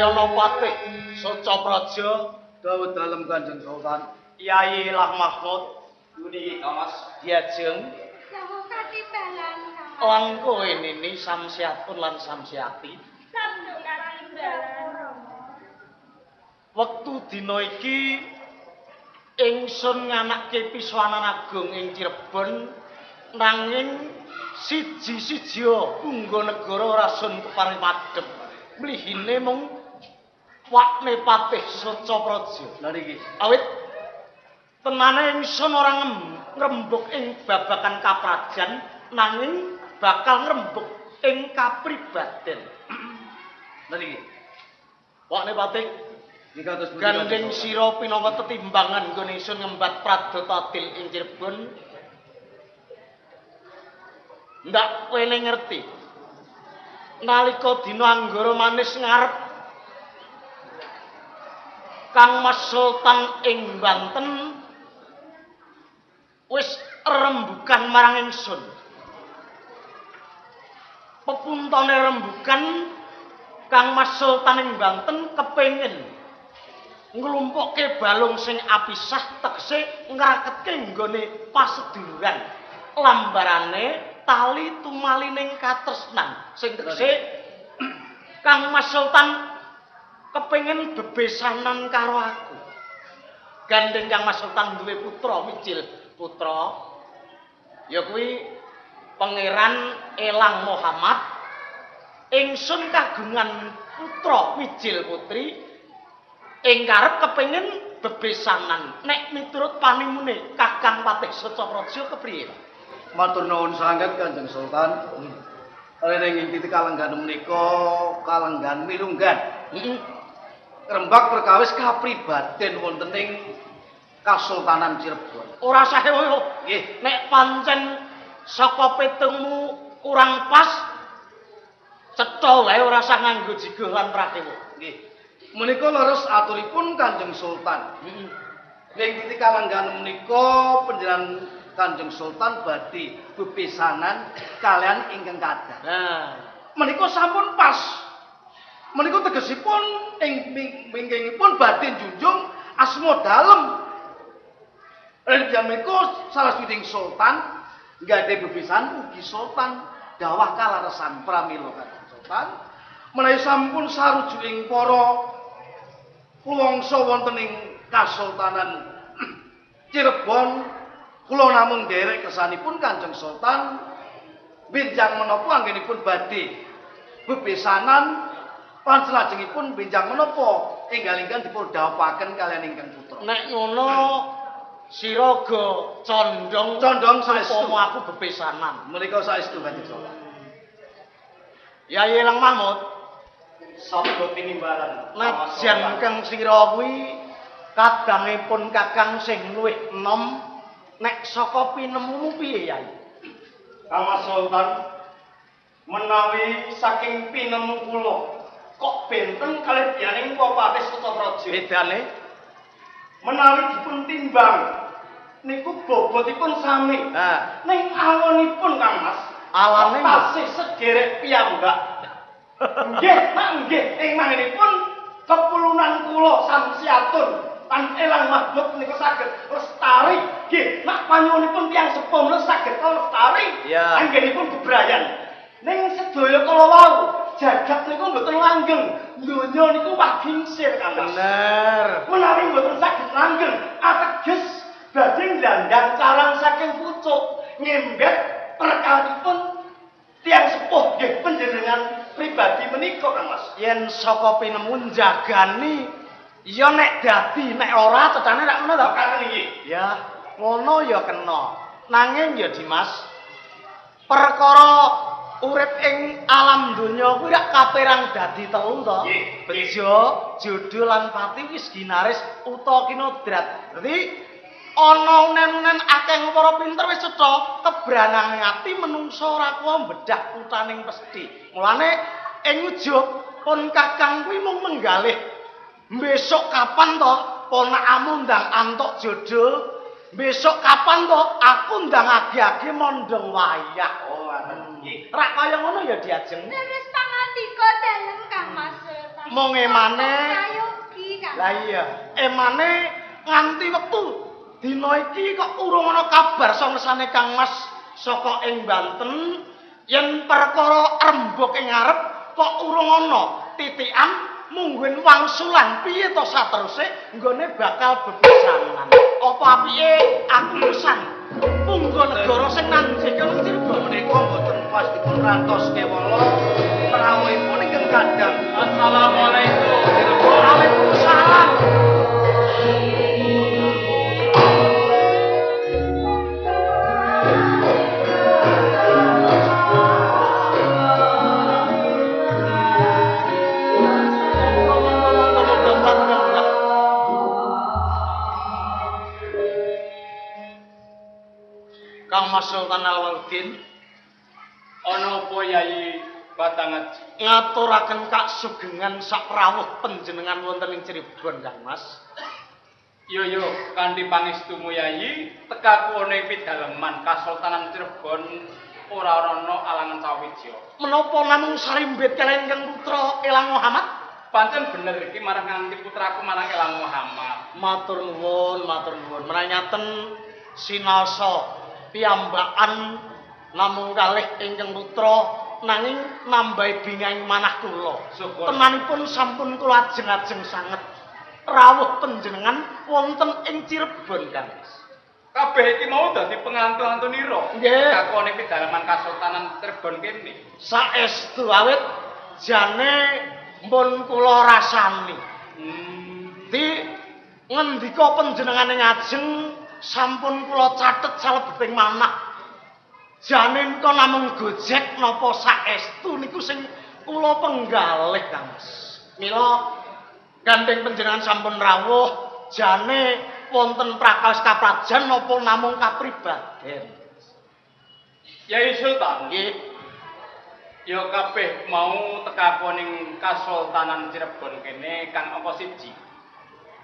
Mulyono Patih Soca Praja. Dawuh dalem Kanjeng Sultan. Yai Lang Mahmud Niki Mas Diajeng. Dawuh katimbalan Kang Mas. Lan kowe nini Samsiatun lan Samsiati. Sabda katimbalan. Wektu dina iki ingsun nganake piswanan agung ing Cirebon nanging siji-sijia pungga negara ora sun keparing madhep. Mlihine mung wakne Patih Soca Praja. Lha niki Awit tenane ingsun ora ngrembug ing babagan kaprajan nanging bakal ngrembug ing kapribaden. Lha niki Wakne Patih niki kados pundi gandeng sira pinangka tetimbangan nggone ingsun ngembat pradata adil ing Cirebon. Ndak wene ngerti. Nalika dina Anggara manis ngarep Kang Mas Sultan ing Banten wis rembugan marang ingsun. Pepuntone rembugan Kang Mas Sultan ing Banten kepengin nglumpukke balung sing apisah tegese ngraketke nggone paseduluran. Lambarane tali tumalining katresnan sing tegese Kang Mas Sultan kepengin bebesanan karo aku. Gandeng Kang Mas Sultan duwe putra mijil putra ya kuwi Pangeran Elang Muhammad. Ingsun kagungan putra mijil putri ing karep kepengin bebesanan. Nek miturut panimune Kakang Patih Soca Praja kepriye? Matur nuwun sanget Kanjeng Sultan. Rene ing titik kalenggan menika kalenggan milunggan. Heeh. Rembag perkawis kapribaden wonten ing Kasultanan Cirebon. Ora sah kaya. Nggih. Nek pancen saka petungmu kurang pas cetha wae ora usah nganggo jigoh lan prakewa. Nggih. Menika leres aturipun Kanjeng Sultan. Heeh. Ing titik kalenggan menika panjenengan Kanjeng Sultan badhe bebesanan kalian ingkang kadah. Nah, Menika sampun pas. Menika tegesipun ing mingkingipun badhe njunjung asma dalem. Lan menika salah sawijining sultan nggadhahi bebesan ugi sultan dawah kaleresan pramila Kanjeng Sultan. Menawi sampun sarujuking para wangsa wonten ing Kasultanan Cirebon, kula namung nderek kersanipun Kanjeng Sultan benjang menapa anggenipun badhe bebesanan lan salajengipun benjang menapa enggal-enggal dipun dhawuhaken kaliyan ingkang putra. Nek ngono sira ga condong Condong saestu. upama aku bebesanan. Menika saestu Kanjeng Sultan. Yai Elang Mahmud, Sabda tinimbalan. najan kang sira kuwi kadangipun kakang sing luwih enom, nek saka pinemumu piye Yai? Kang Mas Sultan menawi saking pinemu kula kok benten kalih dianing Patih Soca Praja. Bedane Menawi dipun timbang niku bobotipun sami. Ha, Ning awonipun Kang Mas alane kok tasih sederek piyambak. Nggih, mak nggih ing manginipun kepulunan kula Samsiatun lan Elang Mahmud niku saged lestari. Nggih, mak panyuwunipun tiyang sepuh menika saged lestari. Ya. Anggenipun bebrayan. Ning sedaya kala wau jagat niku mboten langgeng. Donya niku wah gingsir Kang Mas. Bener. Menawi mboten saged langgeng, ateges badhe nglandang carang saking pucuk ngembet perkalipun tiyang sepuh nggih panjenengan pribadi menika Kang Mas. Yen saka pinemu njagani ya nek dadi, nek ora cetane rak ngono to. Katen iki. Ya, ngono ya kena. Nanging ya Dimas, perkara urip ing alam donya kuwi rak kaperang dadi telu to. Nggih. Bejo, jodoh lan pati wis ginaris uta kinodrat. Dadi ana unen-unen akeh para pinter wis cetha kebranang ati menungsa ora kuwa bedah kutaning pesthi. Mulane ing ujug pun kakang kuwi mung menggalih besok kapan to ponakamu ndang antuk jodoh, besok kapan to aku ndang agi-agi mondong wayah. Oh, ngaten nggih. Rak kaya ngono ya diajeng. Leres pangandika dalem Kang Mas Sultan. Mung emane Prayogi, Kang. Lah iya, emane nganti wektu dina iki kok urung ana kabar sanesane Kang Mas saka ing Banten yen perkara rembug ing ngarep kok urung ana titikan mungguin wangsulan piye to sateruse nggone bakal bebesanan. Apa apike aku pisan punggo negara sing nanjeke nang Cirebon Menika mboten pas dipun rantos kewala prawuhipun ingkang kadang. Assalamualaikum. Waalaikumsalam. Kang Mas Sultan Alauddin, Ana apa Yayi Batang Aji? Ngaturaken kasugengan sakrawuh panjenengan wonten ing Cirebon, Kang Mas. Yo yo, kanthi pangestumu Yayi, tekaku ana ing pidaleman Kasultanan Cirebon ora ana alangan sawiji. Menapa namung sarimbit kaliyan ingkang putra Elang Muhammad? Pancen bener iki marang nganti putraku marang Elang Muhammad. Matur nuwun, matur nuwun. Menawi ngaten sinasa piyambakan namung kalih ingkang putra nanging nambahi bingahing manah kula. Temanipun sampun kula ajeng-ajeng sanget rawuh panjenengan wonten ing Cirebon, Kang Mas. Kabeh iki mau dadi pengantu-antunira. Nggih. Kakone pidaleman Kasultanan Cirebon kene. Saestu awit jane mpun kula rasani. Di ngendika panjenengane ngajeng sampun kula catet salebeting manah. Jane nika namung gojek napa saestu niku sing kula penggalih, Kang Mas. Mila gandeng panjenengan sampun rawuh jane wonten prakawis kaprajan napa namung kapribaden. Yai Sultan, nggih. Ya kabeh mau tekaku ning Kasultanan Cirebon kene kang angka siji.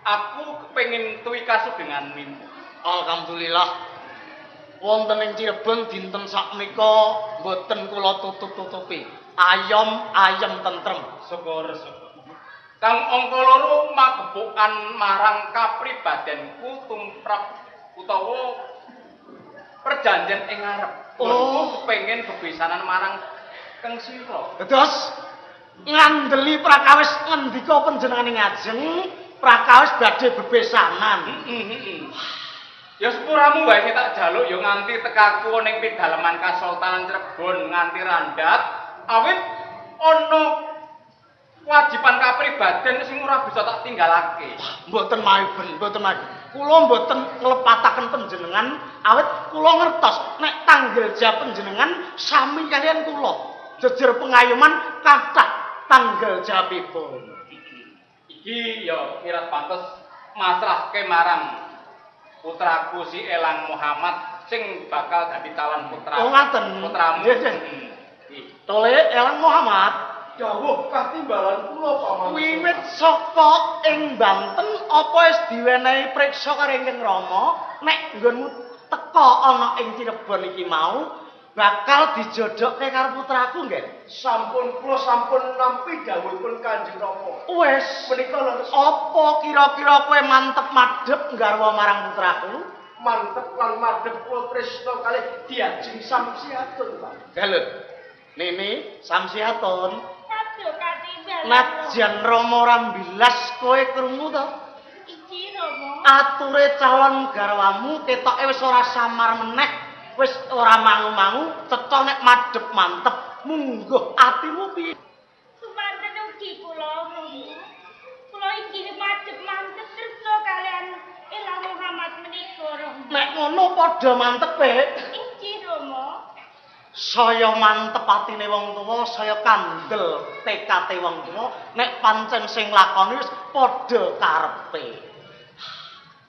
Aku kepengin tuwi kasugengan minta. Alhamdulillah. Wonten ing Cirebon dinten sakmenika mboten kula tutup-tutupi. Ayom ayem tentrem. Syukur syukur. Kang angka loro magepokan marang kapribadenku tumrap utawa perjanjian ing ngarep. Oh, kepengin bebesanan marang Kang Sira. Terus ngandeli prakawis ngendika panjenengane ngajeng prakawis badhe bebesanan. Ya sepuramu wae sing tak jaluk ya nganti tekaku ning pidaleman Kasultanan Cirebon nganti randhat awit ana kewajiban kapribaden sing ora bisa tak tinggalake. Mboten mawon, mboten mawon. Kula mboten nglepataken panjenengan awit kula ngertos nek tanggel jawab panjenengan sami kaliyan kula. Jejer pengayoman kathah tanggel jawabipun. Iki ya miras pantes masrahke marang putraku si Elang Muhammad sing bakal dadi calon putra. Oh ngaten. Putramu. Nggih, nggih. Tole Elang Muhammad dawuh katimbalan kula paman. Wiwit saka ing Banten apa wis diwenehi priksa karo ingkang Rama nek nggonmu teka ana ing Cirebon iki mau bakal dijodohke karo putraku nggih. Sampun kula sampun nampi dawuhipun Kanjeng Rama. Wis menika leres. Apa kira-kira kowe mantep madhep nggarwa marang putraku? Mantep lan madhep kula tresna kalih Diajeng Samsiatun, Pak. Lho. Nini Samsiatun. Najan Rama ora mbilas kowe krungu to? Iki Rama. Ature calon garwamu ketoke wis ora samar meneh, wis ora mangu-mangu, cetha nek madhep mantep mungguh atimu piye? Sumanten ugi kula Rama. Kula inggih madhep mantep tresna kalian Elang Muhammad menika Rama. Nek ngono padha mantepe. Inggih Rama. Saya mantep atine wong tuwa, saya kandel tekate wong tuwa, nek pancen sing lakoni wis padha karepe.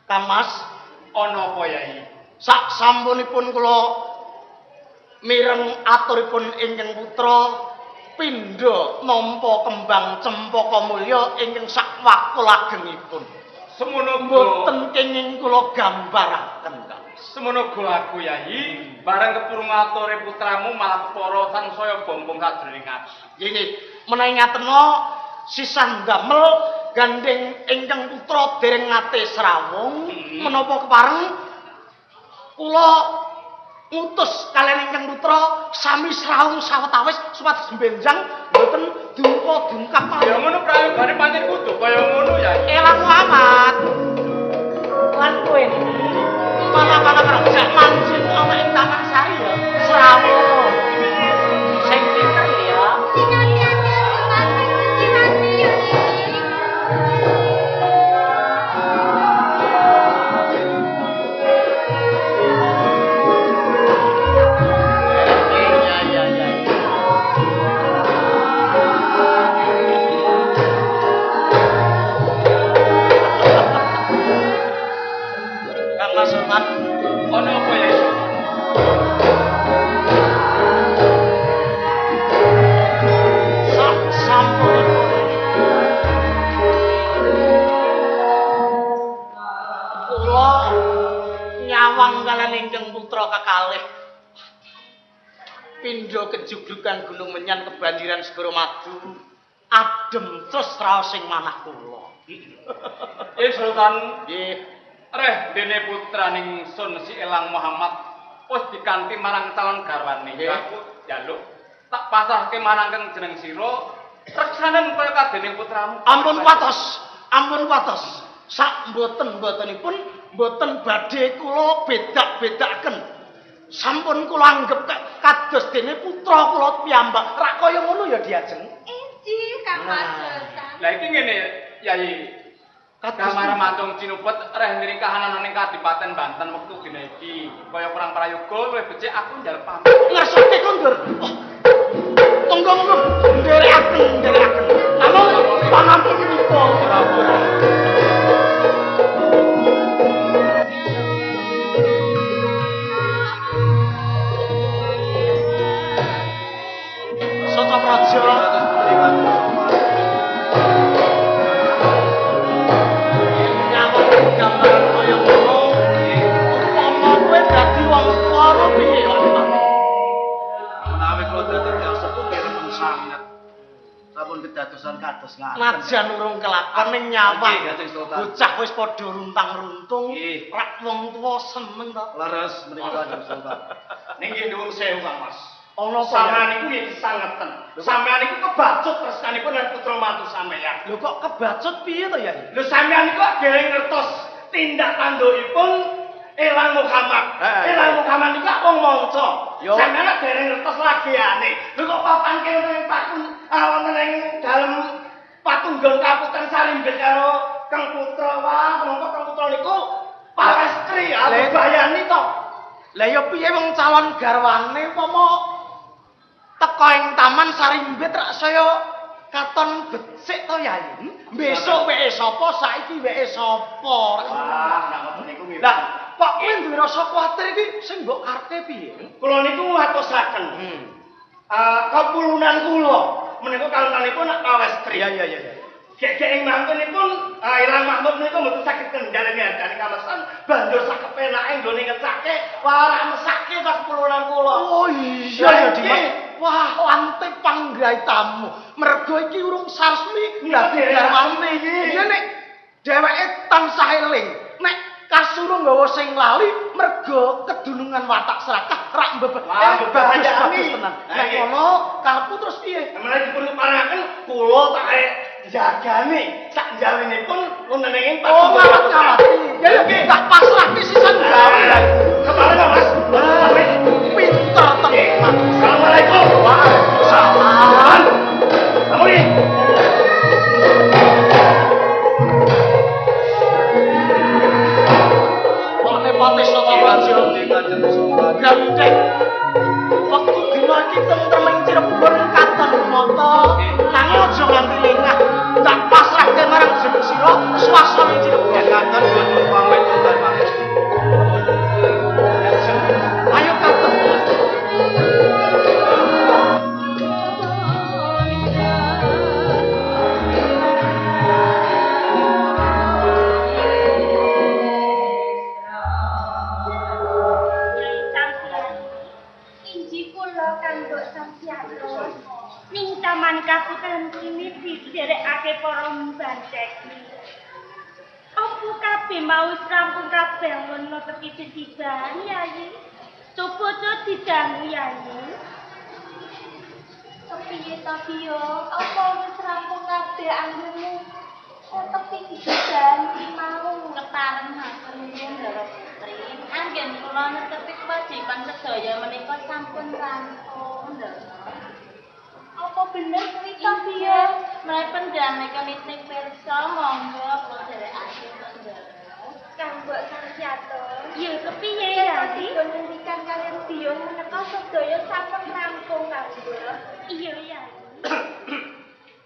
Kang Mas, ana apa Yai? Sak sampunipun kula mireng aturipun ingkang putra pindha nampa kembang cempaka mulya ingkang sak wakul agengipun. Semono mboten kenging kula gambaraken, Kang. Semono go aku Yai, bareng kepurung atore putramu malah kepara sansaya bombong sajroning ati. Nggih, menawi ngatena sisah ndamel gandeng ingkang putra dereng nate srawung menapa kepareng kula ngutus kalian ingkang putra sami srawung sawetawis supados benjang mboten duka dungkap ya ngono prayogane pancen kudu kaya ngono ya Elang Muhammad lan kowe mana-mana jak mancing ana ing Taman Sari ya srawung sing pinter ya ono apa ya iso? Sak sampunipun kula nyawang kalian ingkang putra kekalih pindha kejuglugan Gunung Menyan kebanjiran segara madu adem terus raos ing manah kula. Sultan nggih. Reh dene putraning sun si Elang Muhammad wis dikanti marang calon garwane. Aku njaluk tak pasrahke marang kang jeneng sira reksanen kaya kadening putramu. Ampun watos, ampun watos. Sak mboten-mbotenipun mboten badhe kula bedak-bedaken. Sampun kula anggep kados dene putra kula piyambak. Rak kaya ngono ya Diajeng. Injih Kang Mas Sultan. Lah iki ngene Yai. Kamar matung cinupet reh niring kahanan ning Kadipaten Banten wektu dina iki. Kaya kurang prayoga luwih becik aku njaluk pamit. Ngersake kondur. Oh. Monggo-monggo nderekaken, nderekaken. Namung pangapunipun ora. Sota Praja gambaran kaya ngono upama kowe dadi wong tuwa piye menawi kula dadi tiyang sepuh remen sanget sampun kedadosan kados ngaten najan urung kelakon ning nyawang bocah wis padha runtang-runtung rak wong tuwa seneng to leres menika Kanjeng Sultan ning nggih nuwun sewu Kang Mas ana sampeyan niku nggih kesangeten sampeyan niku kebacut tresnanipun lan putra mantu sampeyan lho kok kebacut piye to ya lho sampeyan niku dereng ngertos tindak tandukipun Elang Muhammad. Elang Muhammad niku wong manca. Sampeyan dereng ngertos lagiane. Lho kok papan kene ning pakun wonten ing dalem patunggon kaputan sarimbit karo Kang Putra. Wah, mongko Kang Putra niku palestri bayani to. Lah ya piye wong calon garwane upama teko ing taman sarimbit rak saya katon becik to Yai. Besok weke sapa saiki weke sapa. Wah, nek ngoten niku nggih. Lah, kok kowe duwe rasa kuwatir iki sing mbok karepe piye? Kula niku ngatosaken. Kepulunan kula menika kalonanipun nak pawestri. Iya iya iya. Gek-gek ing mangkenipun Elang Mahmud menika mboten saged kendhaleni hardane kamesan banjur sakepenake nggone ngecake wah mesake ta kepulunan kula. Oh iya ya Dimas. Wah, lante panggraitamu. Mergo iki urung saresmi dadi garwane iki. Iya nek dheweke tansah eling. Nek kasuruh nggawa sing lali mergo kedunungan watak serakah rak mbebeh. Bagus tenan. Nek ngono karepku terus piye? Menawi dipun parangaken kula tak jagane sak jawinipun wonten ing oh, ngawat-ngawati. Ya ya tak pasrahke sisan gawe. Kemarin Mas. Pinter tenan. Assalamualaikum. Waalaikumsalam. Amuri. Pati Sota Praja gandeng wektu dina iki tentrem ing Cirebon katon mata nanging aja nganti lengah tak pasrahke marang jeneng sira swasana ing Cirebon katon boten pamit Sultan Pangestu ayo katon. Ning taman kaputan kini diderekake ngatokake para bancek. Apa kabeh mau wis rampung kabeh ngono tepi sediban Yayi. Coba to didangu Yayi. Kepiye to Biyo? Apa wis rampung kabeh anggenmu? Tepi didan mau kepareng matur nuwun Ndara Putri. Anggen kula netepi kewajiban sedaya menika sampun rampung Ndara. Apa bener kuwi to Biyo? Menawi panjenengan nitip pirsa monggo kula dherekake Ndara. Kang Mbok Samsiatun. Iya kepiye Yayi? Dipun ngendikan kaliyan Biyo menika sedaya sampun rampung Kang Mbok. Iya Yayi.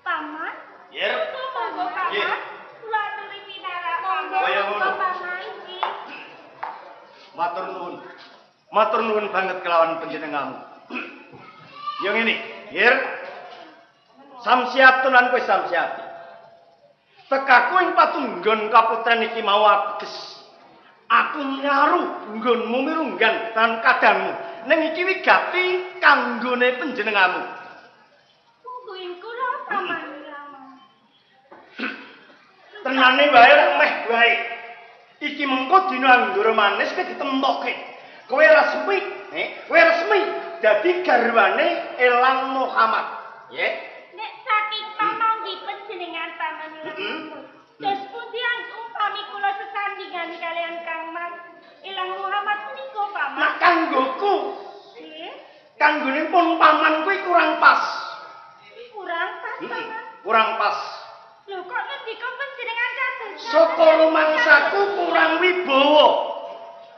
Paman? Yer. Monggo Paman. Kula aturi pinarak monggo. Kaya ngono. Paman iki. Matur nuwun. Matur nuwun banget kelawan panjenenganmu. Ya ngene, Yer. Samsiatun lan kowe Samsiati. Tekaku ing patunggon kaputren iki mau ateges. Aku nyaru nggonmu mirunggan lan kadangmu. Ning iki wigati kanggone panjenenganmu. Monggo ing kula Paman. Tenane wae ra meh wae. Iki mengko dina anggara manis kowe ditemtokke. Kowe resmi, kowe resmi dadi garwane Elang Muhammad. Nggih. Nek saking pamanggi panjenengan Paman Mahmud. Dos pundi umpami kula sesandingan kaliyan Kang Mas Elang Muhammad menika Paman? Nak kanggoku. Nggih. Kanggone pun paman kuwi kurang pas. Kurang pas, Paman. Kurang pas. Lho kok ngendika panjenengan kados saka rumangsaku kurang wibawa.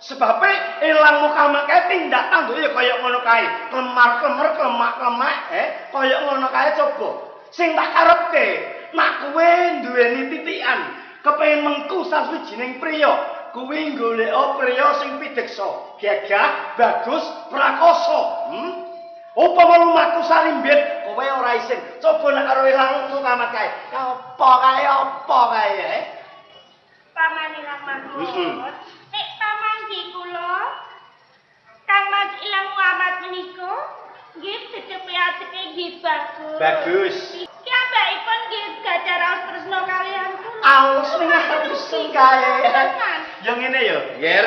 Sebabe Elang Muhammad kae tindak tanduke ya kaya ngono kae. Klemar-klemer, klemak-klemak, kaya ngono kae coba. Sing tak karepke, nek kowe duweni titikan, kepengin mengku sawijining priya, kuwi goleka priya sing pideksa, gagah, bagus, prakosa. Upama lumaku sarimbit, kowe ora isin. Coba nek karo Elang Muhammad kae. Apa kae apa kae, Paman Elang Mahmud. Nek pamanggi kula Kang Mas Elang Muhammad menika nggih tetepe ateke nggih bagus. Bagus. Piyambakipun nggih gadah raos tresna kaliyan kula. Alus ning atus kae. Ya ngene ya, Nger.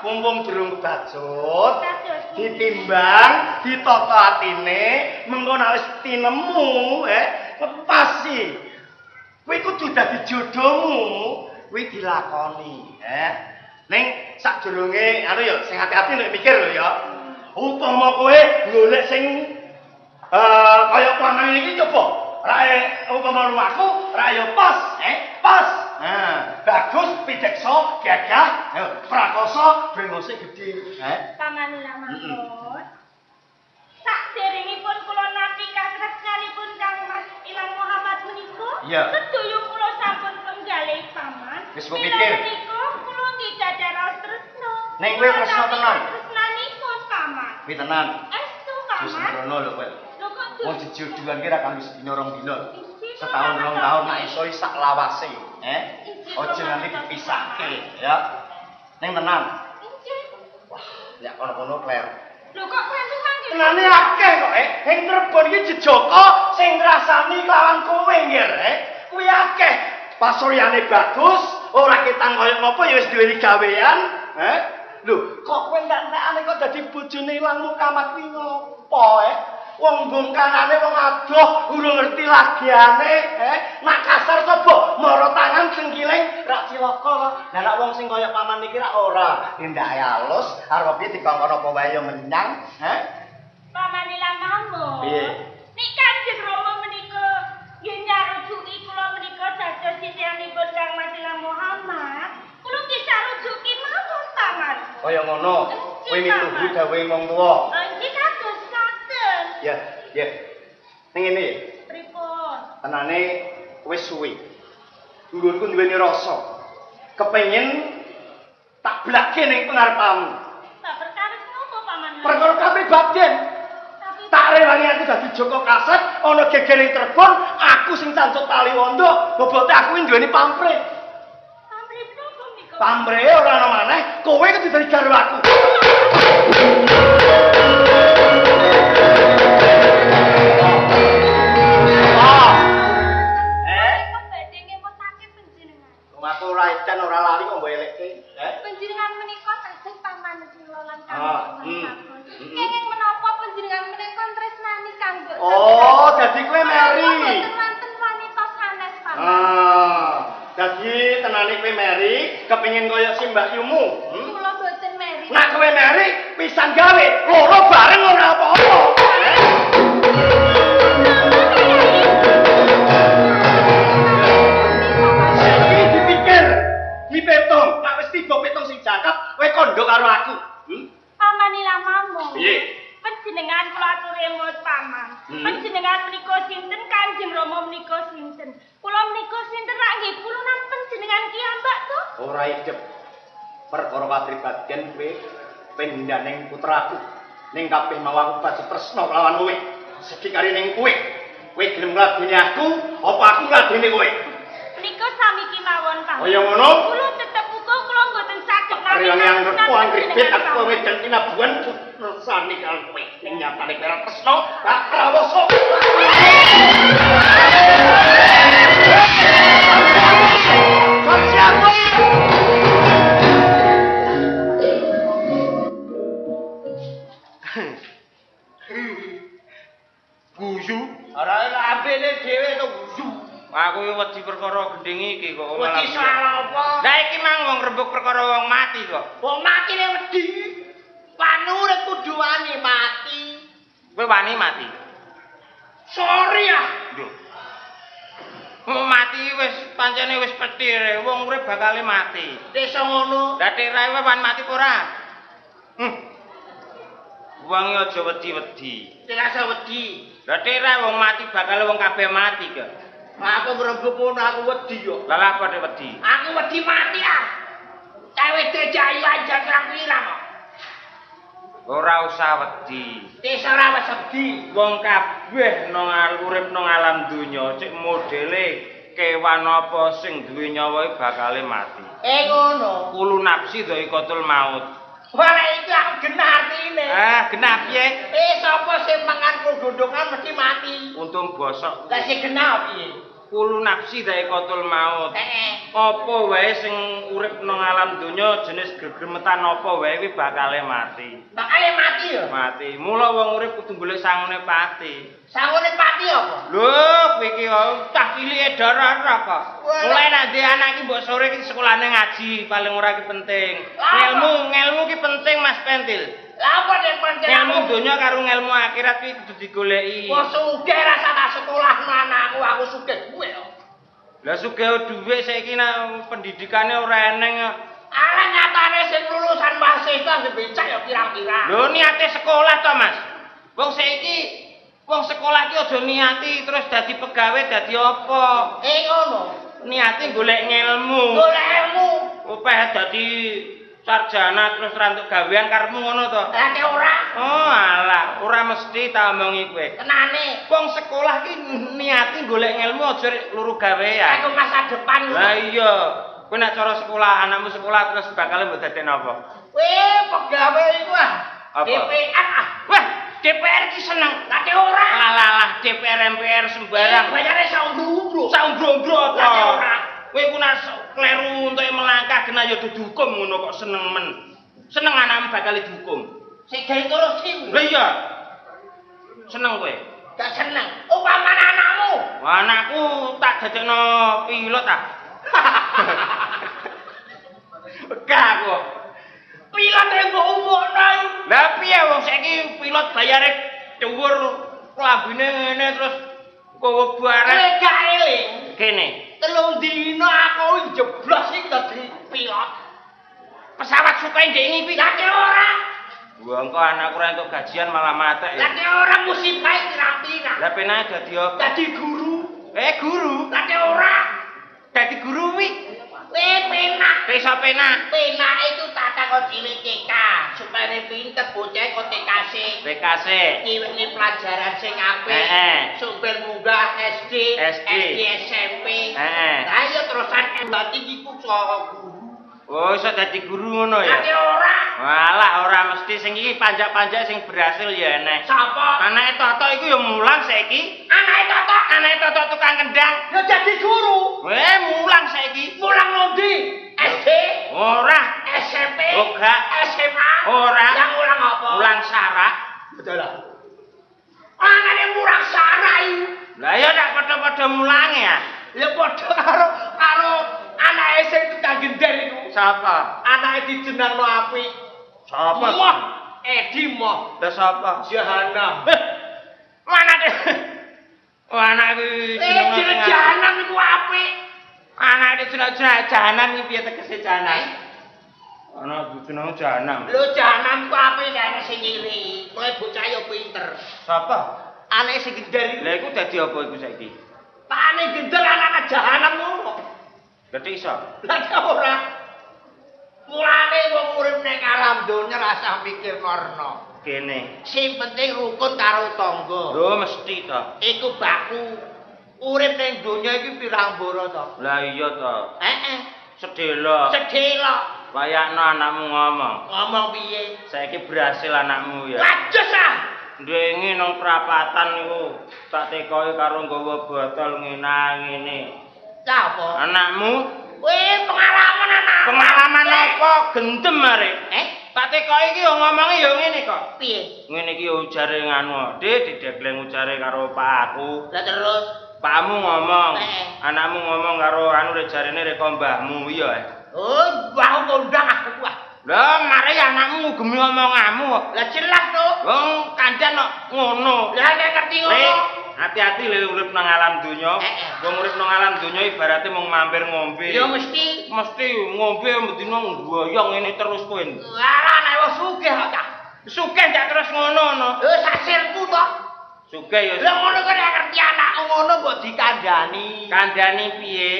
Mumpung durung kebacut, ditimbang, ditata atine, mengko nek wis tinemu, pasti kuwi kudu dadi jodohmu, kuwi dilakoni, Ning sadurunge anu ya, sing ati-ati nek mikir lho ya. Upama kowe golek sing kaya paman iki coba. Rae upama rumahku, ra ya pas, pas. Nah, bagus, pideksa, gagah, prakosa, brengose gedhe. Paman Mahmud. Sakderengipun kula nampi katresnanipun Kang Mas Elang Muhammad menika, sedaya kula sampun penggalih paman. Wis mbok pikir. Menika kula nggih gadah raos tresna. Ning kowe tresna tenan. Tresnanipun paman. Kuwi tenan. Estu paman. Wis sembrono lho kowe. Wong jejodohan ki ra kanggo sedina rong dina. Setahun rong tahun nek iso sak lawase, Aja nganti dipisahke, ya. Ning tenan. Wah, nek kono-kono kler. Lho kok klentu mangke? Tenane akeh kok, Ing Cirebon iki jejaka sing ngrasani kelawan kowe, Ngger, Kuwi akeh. Pasuryane bagus, ora ketang kaya ngopo ya wis duweni gawean, Lho, kok kowe entek-entekane kok dadi bojone Elang Muhammad kuwi ngopo, Wong bongkanane wong adoh urung ngerti lagiane, Nak kasar coba mara tangan sengkiling rak cilaka kok. Lah nek wong sing kaya paman iki rak ora, tindake alus, arep piye dikongkon apa wae ya menyang, Paman Elang Mahmud. Piye? Nek Kanjeng Rama menika nggih nyarujuki kula menika dados sisihanipun Kang Mas Elang Muhammad, kula nggih sarujuki mawon paman. Kaya ngono, kowe mituhu dawuhe wong tuwa. Nggih kados ngoten. Ya, ya. Ning ngene. Pripun? Tenane wis suwi. Nggonku duweni rasa kepengin tak blake ning pengarepamu. Tak perkara ngopo paman? Perkara kapribaden. Tak rewangi aku dadi Joko Kaset, ana geger ing Cirebon, aku sing cancut tali wondo, bobote aku kuwi duweni pamrih. Pamrih nopo niku? Pamrehe ora ana maneh, kowe kudu dadi garwaku. Kenging menapa panjenengan menika tresnani kanggo Oh, dadi kowe meri. Mboten wonten wanita sanes, Paman. Ah, dadi tenane kowe meri kepengin kaya si Mbak Yumu. Kula mboten meri. Nak kowe meri pisan gawe loro bareng ora apa-apa. Saiki dipikir, dipetung, nek wis tiba petung sing jangkep, kowe kandha karo aku. Paman Ilamamu. Piye? Panjenengan kula aturi emut paman. Panjenengan menika sinten, Kanjeng Rama menika sinten? Kula menika sinten rak nggih pulunan panjenengan kiyambak to? Ora idep. Perkara katribaden kowe pendaning putraku. Ning kabeh mau aku baca tresna kelawan kowe. Segi kari ning kowe. Kowe gelem ngladeni aku, apa aku ngladeni kowe? Menika sami kemawon, Paman. Oh ya ngono? Kula tetep uga kula mboten saged Rewangi nampi anggepku angribit aku wedan tinabuhan tresnani karo kowe. Ning nyatane kowe ora tresna, tak prawoso. Guyu. Ora lambene dhewe to guyu. Aku iki wedi perkara gendhing iki kok malah. Wedi soal apa? Lah iki mang wong rembug perkara wong mati kok. Wong mati ne wedi. Panurut kudu wani mati. Kowe wani mati? Sorry ah. Lho. Wong mati wis pancene wis petir, wong urip bakale mati. Desa ngono. Lah tirae wani mati apa ora? Wong aja wedi-wedi. Dirasa wedi. Lah tirae wong mati bakale wong kabeh mati kok. Aku ngrembug ngono aku wedi yo. Lah lha apa wedi? Aku wedi mati ah. Cawe dejayu aja pirang-pirang kok. Ora usah wedi. Desa ora wedi. Wong kabeh nang urip nang alam donya cek modele kewan apa sing duwe nyawa iki bakale mati. Ngono. Kulu nafsi dha'iqatul maut. Wah iki aku genah artine. Ah, genah piye? Sapa sing mangan kondongan mesti mati. Untung bosok. Lah sing genah piye? Kulu nafsi dha'iqatul maut. Heeh. Apa wae sing urip nang alam donya jenis gegremetan apa wae kuwi bakale mati. Bakale mati ya? Mati. Mula wong urip kudu golek sangune pati. Sangune pati apa? Lho, kowe iki cah cilike darah kok. Mulai nek ndek anak iki mbok sore iki sekolahane ngaji, paling ora iki penting. Ngelmu ki penting Mas Pentil. Lah apa nek penting? Ngelmu donya karo ngelmu akhirat kuwi kudu digoleki. Wong sugih rasa tak sekolah anakku, aku sugih duwe kok. Lah sugih dhuwit saiki nek pendidikane ora eneng. Ala nyatane sing lulusan mahasiswa sing becak ya pirang-pirang. Lho niate sekolah to, Mas. Wong saiki wong sekolah ki aja niati terus dadi pegawe dadi apa. Ngono. Niati golek ngelmu. Golek ilmu. Upeh dadi sarjana terus ra entuk gawean karepmu ngono to? Lah nek ora. Oh alah, ora mesti tak omongi kowe. Tenane. Wong sekolah ki niati golek ngelmu aja luru gawean. Aku masa depan. Lah iya. Kowe nek cara sekolah, anakmu sekolah terus bakal mbok dadekno apa? Kowe pegawe iku ah. DPR ah. Wah, DPR ki seneng. Lah nek ora. Lah lah lah DPR MPR sembarang. Bayare sak umbro-umbro. Sak umbro-umbro apa? Lah nek ora. Kowe ku nak kleru entuke melangkah kena ya dihukum ngono kok seneng men. Seneng anakmu bakal dihukum. Sing gawe korupsi. Lah iya. Seneng kowe? Gak seneng. Upamane anakmu. Wah, anakku tak dadekno pilot ah. Gak aku. Pilot e mbok umukno. Lah piye wong saiki pilot bayare dhuwur klambine ngene terus kowe bareng. Kowe gak eling. Kene. 3 dina aku jeblos iki dadi pilot. Pesawat sukae ndek ngipi. Lah nek ora. Wah, engko anakku ora entuk gajian malah matek ya. Lah nek ora musibah pirang-pirang. Lah penake dadi apa? Dadi guru. Guru. Lah nek ora dadi guru kuwi. Penak. Iso penak. Penak itu tata kok cilik TK supaya pinter bocah kok TKC. TKC. Ini pelajaran sing apik. Heeh. Sumber munggah SD, SD, SMP. Heeh. Lah iya terusan berarti iku cara guru. Oh, iso dadi guru ngono ya? Lah ora. Walah, ora mesti sing iki panjak-panjak sing berhasil ya enek. Sapa? Anake Toto iku ya mulang saiki. Anake Toto, anake Toto tukang kendang. Ya dadi guru. Weh, mulang saiki. Mulang ndi? SD? Ora. SMP? Ora. SMA? Ora. Yang ulang apa? Ulang sarak. Betul lah. Anane mulang sarak iku. Lah ya nek padha-padha mulange ya. Ya padha karo karo anake sing tukang gender iku. Sapa? Anake dijenengno apik. Sapa? Moh, Edi moh. Lah sapa? Jahanam. Mana deh? Anak iki jeneng jahanam iku apik. Anak jeneng jahanam iki piye tegese jahanam? Anak jeneng jahanam. Lho jahanam ku apik nek ana sing ngiri. Kowe bocah yo pinter. Sapa? Anake sing gender iku. Lah iku dadi apa iku saiki? Pakane gender anake jahanam ngono. Berarti iso. Lah ora. Mulane wong urip ning alam donya rasah mikir karna. Kene. Sing penting rukun karo tangga. Lho mesti to. Iku baku. Urip ning donya iki pirang boro to? Lah iya to. Heeh. Sedelo. Sedelo. Wayakno anakmu ngomong. Ngomong piye? Saiki berhasil anakmu ya. Wajes ah. Ndingi nang prapatan niku tak tekoki karo nggawa botol ngene. Lah apa? Anakmu weh pengalaman anak. Pengalaman apa? Gendem arek. Eh? Tak tekoki iki yo ngomongi yo ngene kok. Piye? Ngene iki yo ujare nganu, Dik, didegleng ujare karo pak aku. Lah terus pakmu ngomong, anakmu ngomong karo anu jarene reka mbahmu iya. Oh, mbahku kondang aku ah. Lah mari anakmu ngugemi omonganmu kok. Lah jelas to. Wong kandhan kok ngono. Lah nek ngerti ngono. Hati-hati lho urip nang alam donya. Wong urip nang alam donya ibarate mung mampir ngombe. Ya mesti. Mesti ngombe mendina nggoyong ngene terus kowe. Lah nek wong sugih kok ta. Sugih ndak terus ngono no. Lho sasirku to. Sugih ya. Lah ngono kok nek ngerti anakku ngono mbok dikandhani. Kandhani piye?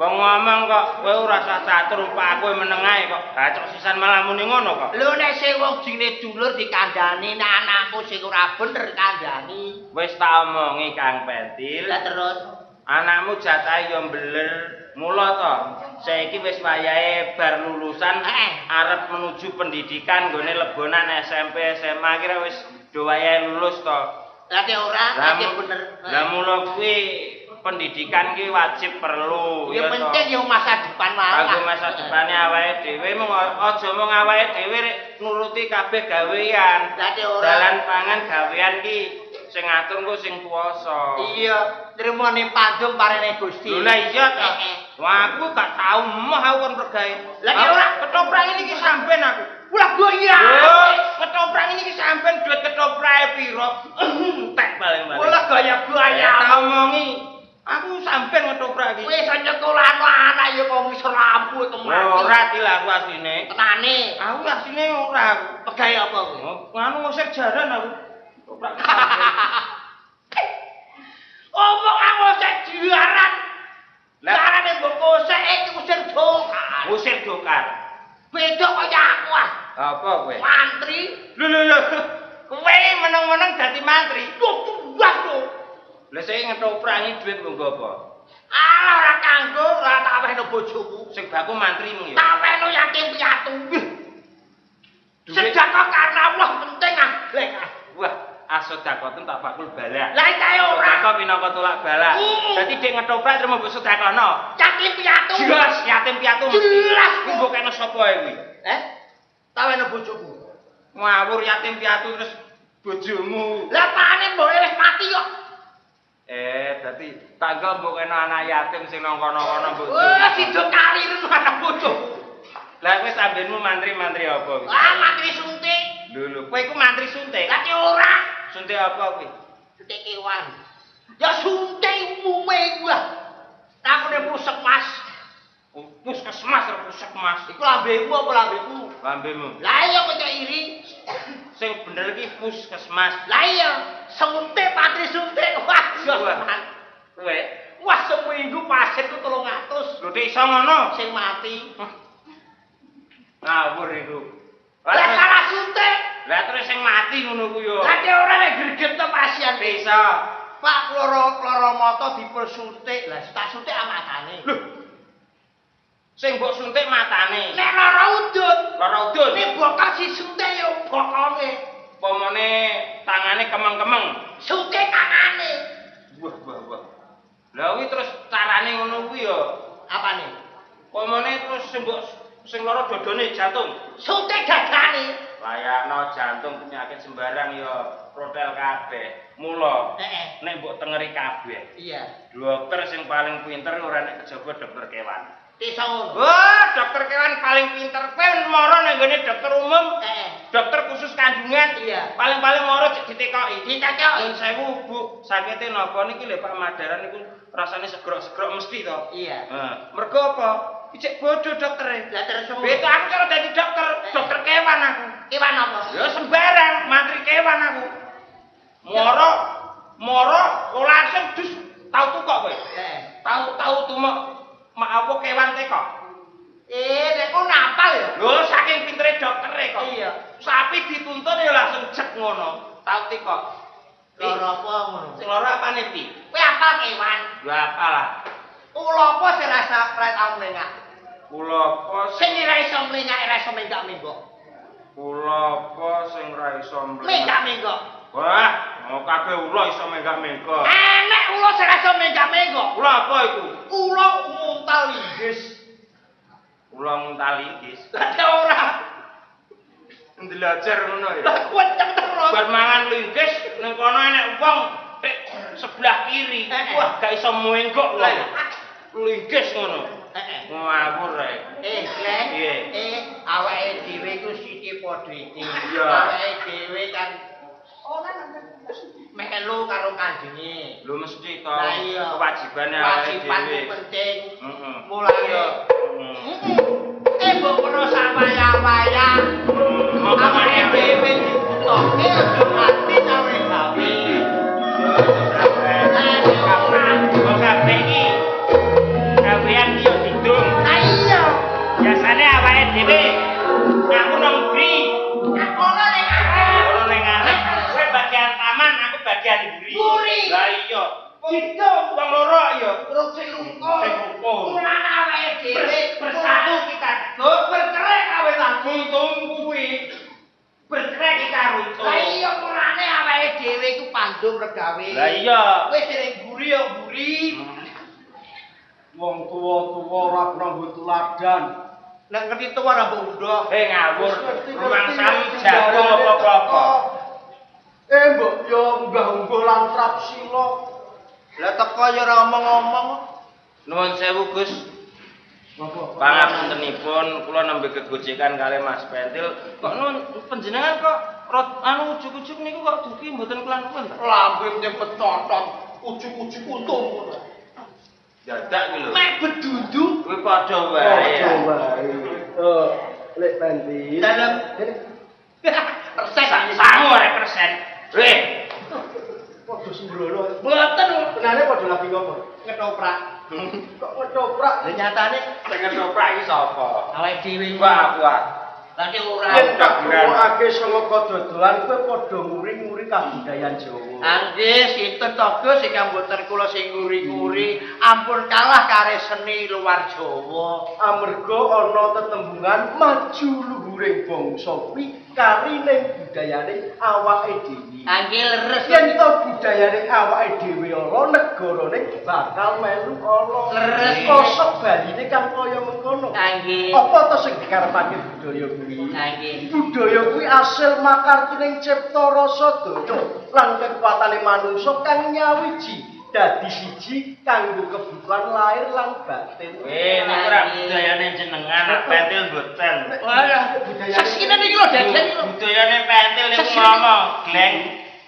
Wong ngomong kok kowe ora usah catur pak kowe meneng ae kok. Gacok sisan malah muni ngono kok. Lho nek sing wong jenenge dulur dikandhani nek anakku sing ora bener kandhani. Wis tak omongi Kang Pentil. Lah terus anakmu jatahe yo mbeler. Mula to saiki wis wayahe bar lulusan arep menuju pendidikan nggone lebonan SMP SMA kira wis do wayahe lulus to. Lah nek ora nek bener. Lah mula kuwi pendidikan ki wajib perlu ya penting ya masa depan wae. Kanggo masa depane awake dhewe mung aja mung awake dhewe nuruti kabeh gawean. Lah nek ora dalan pangan gawean ki sing ngatur engko sing kuwasa. Iya, trimone pandung parene Gusti. Lho lah iya to. Wah aku gak tau moh aku kon regae. Lah nek ora ketoprak ini ki sampean aku. Wah goyah. Ketoprak ini ki sampean duit ketoprake piro? Entek paling-paling. Wah gaya-gaya. Tak omongi. Aku sampean ngetoprak iki. Kowe iso nyekolahno anak ya kok ngisor lampu kemati. Ora iki lah aku asline. Tenane. Aku asline ora aku. Pegawe apa kowe? Nganu ngusir jaran aku. Ketoprak. Omong aku ngusir jaran. Lah carane mbok kosek iki ngusir dokar. Ngusir dokar. Beda kaya aku ah. Apa kowe? Mantri. Lho lho lho. Kowe meneng-meneng dadi mantri. Wah lho. Lah saiki ngetoprangi dhuwit nggo apa? Alah ora kanggo, ora tak wehno bojoku. Sing baku mantrimu ya. Tak wehno yatim piatu. Sedekah karena Allah penting ah. Lek ah. Wah, asedekahun tak bakul balak. Lah iki ora. Sedekah pinangka tolak balak. Dadi dhek ngetoprak trimo mbok sedekahno. Yatim piatu. Jelas yatim piatu. Jelas kuwi mbok kena sapa ae kuwi? Eh? Tak wehno bojoku. Ngawur yatim piatu terus bojomu. Lah pakane mbok wis mati kok. Dadi tangga mbok kena anak yatim sing nang kono-kono mbok. Wah, sido kaliren anak bojoku. Lah kowe sambenmu mantri-mantri apa kuwi? Lah mantri suntik. Lho lho, kowe iku mantri suntik? Lah ki ora. Suntik apa kuwi? Suntik kewan. Ya suntik umume iku lah. Aku nek puskesmas. Puskesmas ora puskesmas. Iku lambemu apa lambeku? Lambemu. Lah iya kok iri. Sing bener iki puskesmas. Lah iya, suntik mantri suntik. Wah, kowe. Wah, seminggu pasien ku 300. Lho nek iso ngono? Sing mati. Ngawur iku. Lah salah suntik. Lah terus sing mati ngono ku yo. Lah nek ora nek greget to pasien. Iso. Pak loro mata dipul suntik. Lah tak suntik matane. Lho. Sing mbok suntik matane. Nek lara udun. Lara udun. Nek bokal si suntik yo bokone. Pomone tangane kemeng-kemeng. Suntik tangane. Wah, wah, wah. Lah kuwi terus carane ngono kuwi yo. Apane? Pomone terus sing mbok Sing lara dodone jantung. Suntik dadane. Layakno jantung penyakit sembarang ya protel kabeh. Mula nek mbok tengeri kabeh. Iya. Dokter sing paling pinter ora nek kejaba dokter kewan. Iso ngono. Wah, dokter kewan paling pinter. Kowe mara nang nggone dokter umum. Dokter khusus kandungan. Iya. Paling-paling mara cek ditekoki. Ditekoki. Nyun sewu, Bu. Sakite napa niki lho Pak Madaran niku rasane segrok-segrok mesti to. Iya. Heeh. Mergo apa? Ijek bodoh doktere. Lah terus ngono. Beda aku kalau dadi dokter, dokter kewan aku. Kewan apa? Ya sembarang, mantri kewan aku. Moro, moro langsung dus tau tukok kowe. Heeh. Tau-tau tumok mak apa kewan teko. Nek kok napal ya? Lho saking pintere doktere kok. Iya. Sapi dituntun ya langsung jek ngono. Tau tekok. Lara apa ngono? Sing lara apane, Pi? Kowe apal kewan? Lho apal lah. Ula apa sing rasa ora tau mlengak? Kula apa sing ora iso mlengak ora iso menggak-menggok? Kula apa sing ora iso mlengak? Menggak-menggok. Wah, mau kabeh ula iso menggak-menggok. Enek ula sing ora iso menggak-menggok. Ula apa iku? Ula nguntal linggis. Ula nguntal linggis. Lah ora. Ndelajar ngono ya. Lah kenceng terus. Bar mangan linggis ning kono enek wong tek sebelah kiri. Wah, gak iso menggok lho. Linggis ngono. Heeh. Ngawur ae. Gleng. Awake dhewe iku sithik padha iki. Awake dhewe kan melu karo kanjenge. Lho mesti to. Kewajibane awake dhewe. Kewajiban penting. Heeh. Mulane. Heeh. Mbok kono sawaya-waya. Awake dhewe dibutuhke aja mati gawe gawe. Wong kabeh iki gawean iki yo didung. Ha iya. Biasane awake dhewe aku nang bri. Aku ora ning arep. Ora ning arep. Kowe bagian taman, aku bagian mburi. Mburi. Lah iya. Didung wong loro ya. Terus sing rukun. Sing rukun. Mulane awake dhewe bersatu kita. Lho bercerai kawin lagi. Untung kuwi. Bercerai kita runtuh. Lah iya mulane awake dhewe iku pandum regawe. Lah iya. Kowe sing mburi ya mburi. Wong tuwa-tuwa ora kena nggo teladan. Nek ngerti tuwa ora mbok unduh. Ngawur. Rumangsamu jago apa-apa. Mbok yo unggah-ungguh lan trapsila. Lah teko ya ora omong-omong. Nuwun sewu, Gus. Pangapuntenipun kula nembe kegojekan kalih Mas Pentil. Kok nuwun panjenengan kok anu ujug-ujug niku kok dugi mboten kelan-kelan ta? Lambe nyempet cotot, ujug-ujug untung ngono. Dadak kuwi lho. Mek bedundu kuwi padha wae. Padha wae. Lek Pentil. Dalem persen sangu arek persen. Weh. Padha sembrono. Mboten tenane padha lagi ngopo? Ketoprak. Kok ketoprak? Lah nyatane sing ketoprak iki sapa? Awake dhewe. Wah, aku ah. Lah ora. Yen tak ngrungokake sanga kadodolan kowe padha nguri-nguri kabudayan Jawa. Nggih, sinten to Gus ingkang mboten kula sing nguri-nguri, ampun kalah kare seni luar Jawa. Amarga ana tetembungan maju luhuring bangsa kuwi kari ning budayane awake dhewe. Nggih leres. Yen to budayane awake dhewe ala, negarane bakal melu ala. Leres. Kosok baline kang kaya mengkono. Nggih. Apa to sing dikarepake budaya kuwi? Nggih. Budaya kuwi asil makartining cipta rasa daya lan kekuatane manungsa kang nyawiji dadi siji kanggo kebutuhan lahir lan batin. Weh, niku ora budayane jenengan, nek Pentil mboten. Wah, saksine niki lho dadan iki lho. Budayane Pentil niku ngomong, Gleng.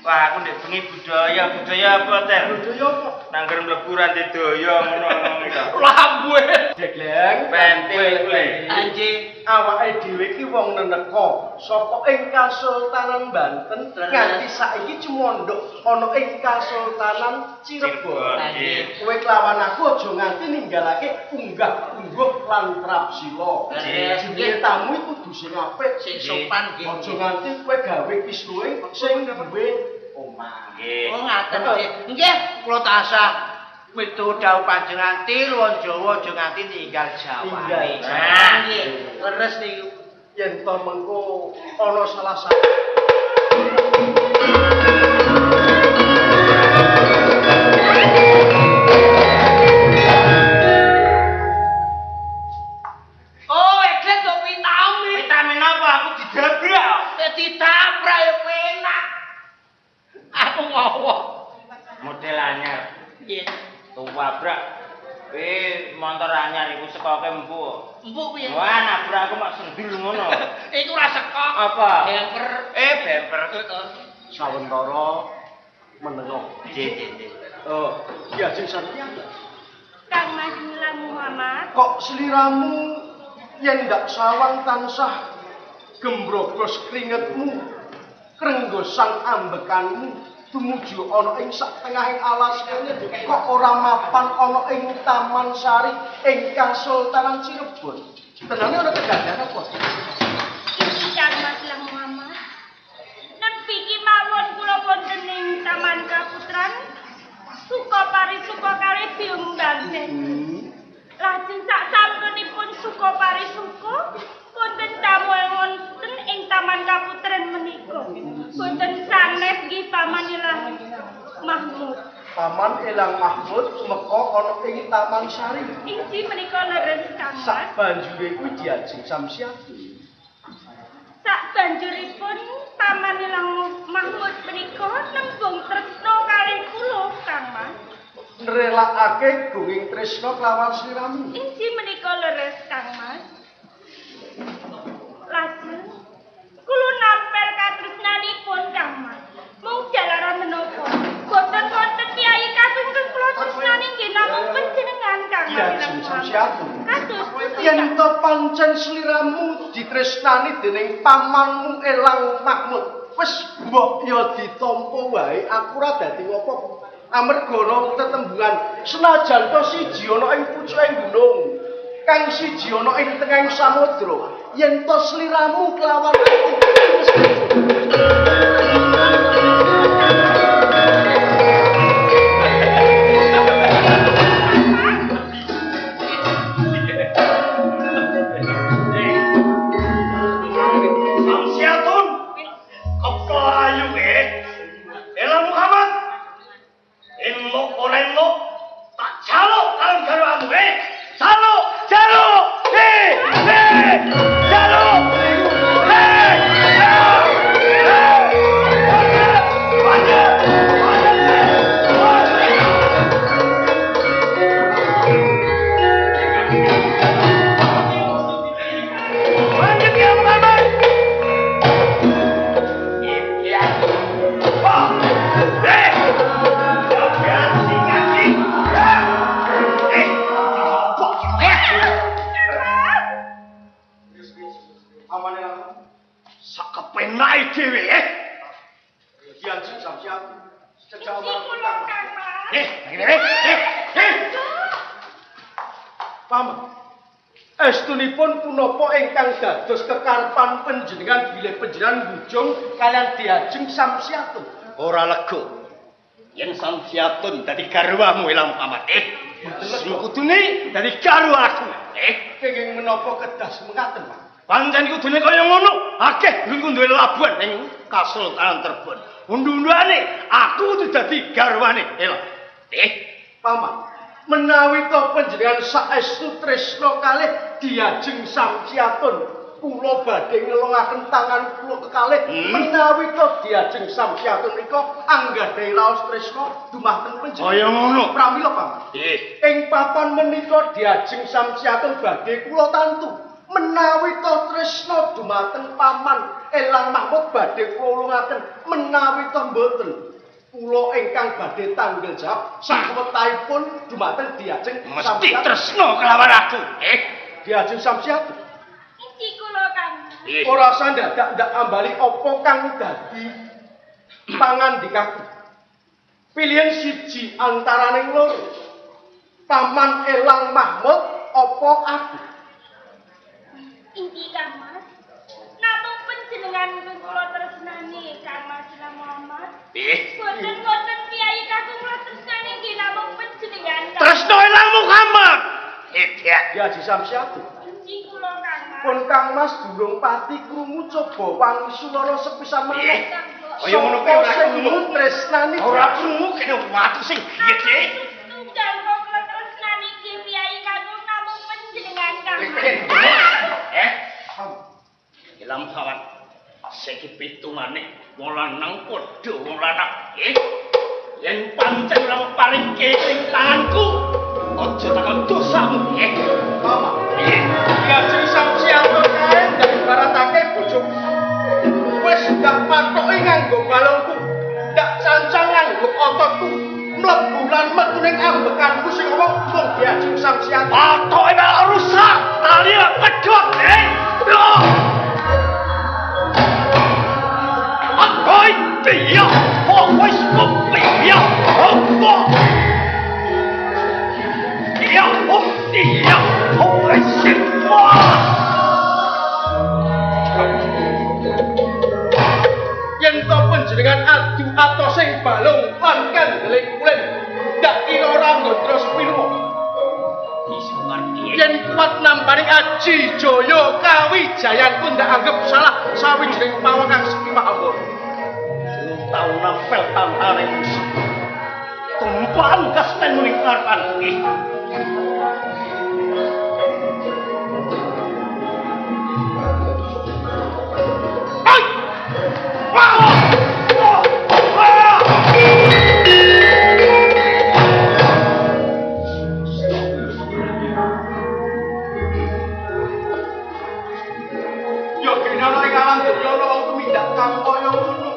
Wah, aku ndek bengi budaya, budaya apa, Tel? Budaya apa? Nangger mlebu ra ndek daya ngono ngomong iki. Lambe. Gleng, Pentil iku le. Anjing, awake dhewe iki wong neneka saka ing Kasultanan Banten nganti saiki cumondhok ana ing Kasultanan Cirebon. Kowe kelawan aku aja nganti ninggalake unggah-ungguh lan trapsila. Jenenge tamu iku kudu sing apik, sing sopan nggih. Aja nganti kowe gawe kisruhe sing duwe omah. Nggih. Oh ngaten nggih. Nggih, kula tansah mitu dawuh panjenengan tilu Jawa aja nganti ninggal Jawane. Nggih, leres niku. Yen to mengko ana salah satu Oh, eklet to. Kuwi montor anyar iku sekoke empuk. Empuk piye? Wah, nabrak aku mak sendul ngono. Iku ora sekok. Apa? Bemper. Bemper. Heeh. Sawentara menengo. Nggih. Oh, Ki Ajeng Samsiatun. Kang Mas Nilam Muhammad. Kok sliramu yen ndak sawang tansah gembrogos kringetmu, krenggosan ambekanmu tumuju ana ing sak tengahing alas kene kok ora mapan ana ing Taman Sari ing Kasultanan Cirebon. Tenane ana kedadean apa? Iki Kang Mas Nilam Muhammad. Nepi ki mawon kula wonten ing Taman Kaputran Suka Parisuka kalih Biung Banten. Lajeng sak sampunipun Suka Parisuka wonten tamu wonten ing Taman Kaputren menika. Wonten sanes nggih Paman Elang Mahmud. Paman Elang Mahmud meka ana ing Taman Sari. Inggih menika leres Kang Mas. Sak banjure kuwi Diajeng Samsiatun. Sak banjuripun Paman Elang Mahmud menika nembung tresna kalih kula Kang Mas. Nrelakake gunging tresna kelawan sliramu. Inggih menika leres Kang Mas. Lajeng kula nampel katresnanipun Kang Mas. Mung jalaran menapa? Boten wonten piyai kakung kula tresnani nggih namung panjenengan Kang Mas. Diajeng Samsiatun. Kados pundi? Yen to pancen sliramu ditresnani dening pamanmu Elang Mahmud, wis mbok ya ditampa wae, aku ora dadi apa. Amarga ana tetembungan senajan to siji ana ing pucuking gunung, kang siji ana ing tengahing samudra, yen to sliramu kelawan aku wis Samsiatun keplayu Elang Muhammad. Enlok ora enlok tak jaluk kalon garwamu. Jaluk, jaluk. Jaluk. Lanjut ya Muhammad. Sakepenake dhewe Diajeng Samsiatun. Cecak Inggih kula Kang Mas. Paman, estunipun punapa ingkang dados kekarepan panjenengan bilih panjenengan bujung kaliyan Diajeng Samsiatun? Ora lega. Yen Samsiatun dadi garwamu Elang Muhammad. Sing kudune dadi garwaku. Kenging menapa kedah mengaten, Pak? Pancen kudune kaya ngono. Akeh nggonku duwe labuhan ning Kasultanan Cirebon. Undu-unduane aku kudu dadi garwane Elang. Paman, menawi to panjenengan saestu tresna kalih Diajeng Samsiatun, kula badhe ngelongaken tangan kula kekalih. Menawi to Diajeng Samsiatun menika anggadhahi raos tresna dumateng panjenengan. Kaya ngono. Pramila, Paman. Ing papan menika Diajeng Samsiatun badhe kula tantu. Menawi to tresna dumateng Paman Elang Mahmud badhe kula ulungaken, menawi to mboten kula ingkang badhe tanggel jawab sakwetahipun dumateng Diajeng Mesti Samsiatun. tresna kelawan aku. Diajeng Samsiatun. Inggih kula Kang Mas. Ora usah ndadak-ndak ambali apa kang dadi pangandikaku. Pilihan siji antaraning loro. Paman Elang Mahmud apa aku? Inggih Kang Mas. Namung panjenengan kula tresnani Kang Mas Elang Muhammad. Boten wonten piyai kakung kula tresnani nggih namung panjenengan. Kang. Tresna Elang Muhammad. Diajeng Samsiatun. Inggih kula Kang Mas. Pun Kang Mas durung pati krungu coba wangsulana sepisan maneh. Kaya ngono kuwi ora Sapa sing krungu. tresnani Ora krungu kene watu sing piye. Tunggal kula tresnani nggih piyai kakung namung panjenengan Kang Mas. Elang Muhammad. Saiki pitungane wong lanang padha wong lanang. Yen pancen ora paring ing tanganku, aja takon ning ambekanku sing ngomong wong Diajeng Samsiatun. Patoke malah rusak, tali pedhot. Iya, wis iya, apa? Iya, iya, wis yen to panjenengan adu atosing balung lan kandeling kulen ndak kira ora ngondro sepinwa. Yen kuat nampaning aji jaya kawijayanku ndak anggap salah sawijining pawon kang sepi mawon. Tau nampel tantane musuh. Tumpahan kasten ning ngarepan iki. Ai! Wah! Yo kene ana ing alam donya ana wong tumindak kang kaya ngono.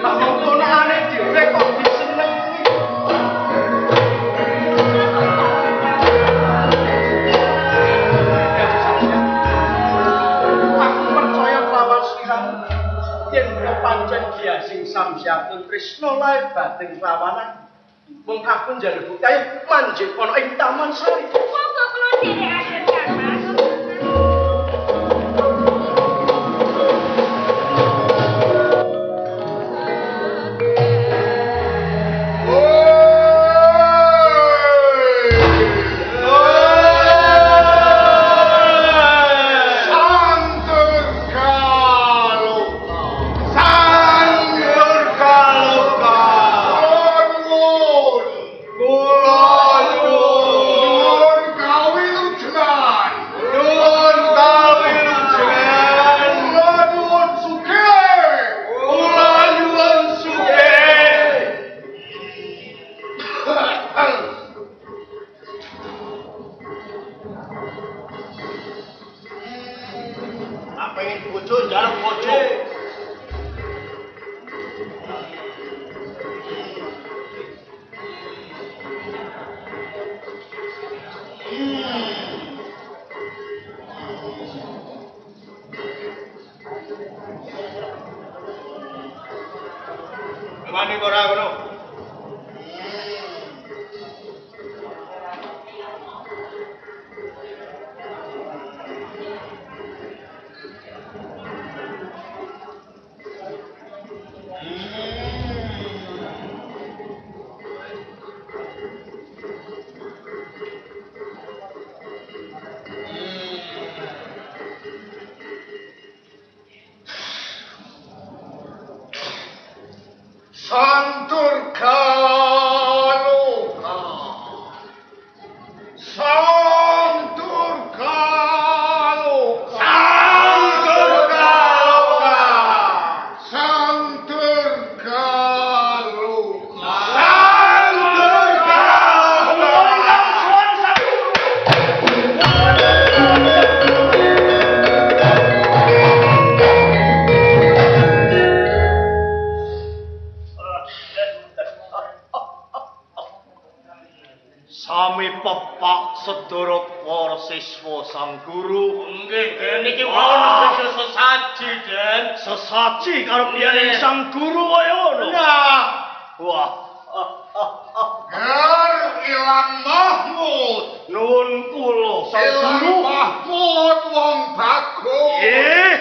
Lah wong ponakane dhewe kok disenengi. Aku percaya kelawan sliramu yen pancen Diajeng Samsiatun tresna lae batin kelawan aku. Mung aku njaluk bukti ayo manjing ana ing Taman Sari. Monggo kula dherekaken Kang Mas. Sesaji karo piyane sang guru kaya ngono. Nah, wah. Ger Ilang Mahmud. Nuwun kula sang guru. Ilang Mahmud wong bagus. Nggih.